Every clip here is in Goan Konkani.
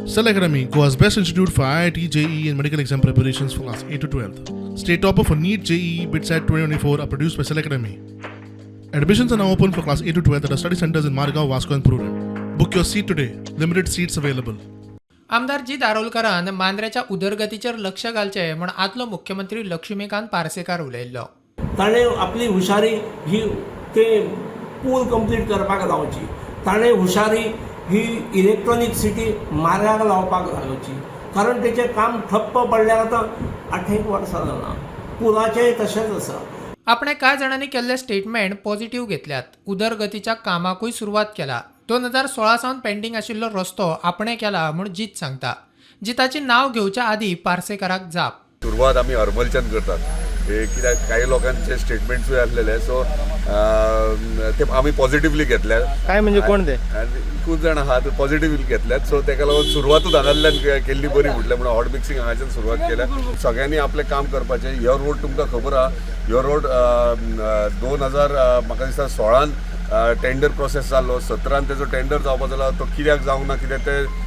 Cell Academy, Goa's best institute for IIT, JEE, and medical exam preparations for class 8 to 12. State topper for NEET, JEE, BITSAT 2024 are produced by Cell Academy. Admissions are now open for class 8 to 12 at our study centers in Margao, Vasco, and Prudent. Book your seat today. Limited seats available. आमदार जी दारोलकरान मांद्र्याच्या उदरगतीचेर लक्ष घालचें म्हूण आदलो मुख्यमंत्री लक्ष्मीकांत पार्सेकार उलयल्लो. ताणें आपली हुशारी ही ते पूल कंप्लीट करपाक लावची. ताणें हुशारी ही इलेक्ट्रॉनीक सिटी मार्गाक लावपाक लावची, कारण तेचें काम ठप्प पडल्यार आतां आठेक वर्सां जालां. पुलाचेंय तशेंच आसा. आपणे कांय जाणांनी केल्ले स्टेटमेंट पॉझिटिव्ह घेतल्यात. उदरगतीच्या कामाकूय सुरवात केला. 2016 सावन पेंडींग आशिल्लो रस्तो आपणे केला म्हूण जीत सांगता. जिताची नांव घेवच्या आदीं पार्सेकाराक जाप. सुरवात आमी हरमलच्यान करतात हे कित्याक काही लोकांचे स्टेटमेंट्सूय आसलेले, सो ते आमी पॉझिटिवली घेतल्या. काय म्हणजे कोण ते? आनी खूब जाण आहा ते पॉझिटिवली घेतल्यात. सो तेका लागून सुरवातूच हांगासरल्यान केल्ली बरी म्हटलें म्हणून हॉट मिक्सिंग हांगाच्यान सुरवात केल्या. सगळ्यांनी आपलें काम करपाचें. ह्यो रोड तुमकां खबर आहा, ह्यो रोड 2000 म्हाका दिसता 16न टेंडर प्रोसेस जाल्लो, 17न तेजो टेंडर जावपाचो जालो. तो कित्याक जावंक ना, कित्याक ते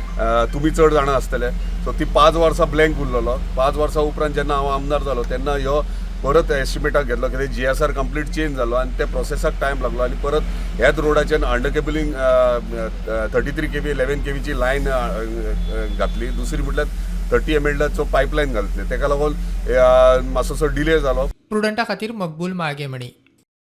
तुमी चड जाणां आसतले. सो ती 5 वर्सां ब्लँक उरलेलो. 5 वर्सां उपरांत जेन्ना हांव आमदार जालो तेन्ना ह्यो परत एस्टिमेटाक घेतलो, कित्याक जीएसआर कंप्लीट चेंज जालो आनी त्या प्रोसेसाक टायम लागलो. आनी परत ह्याच रोडाचेर under cabling 33 kV, 11 केवीची लायन घातली. दुसरी म्हटल्यार 30 एमएलाचो पायपलायन घातली. तेका लागून मातसोसो डिले जालो. प्रुडंटा खातीर मकबूल माळगेमणी.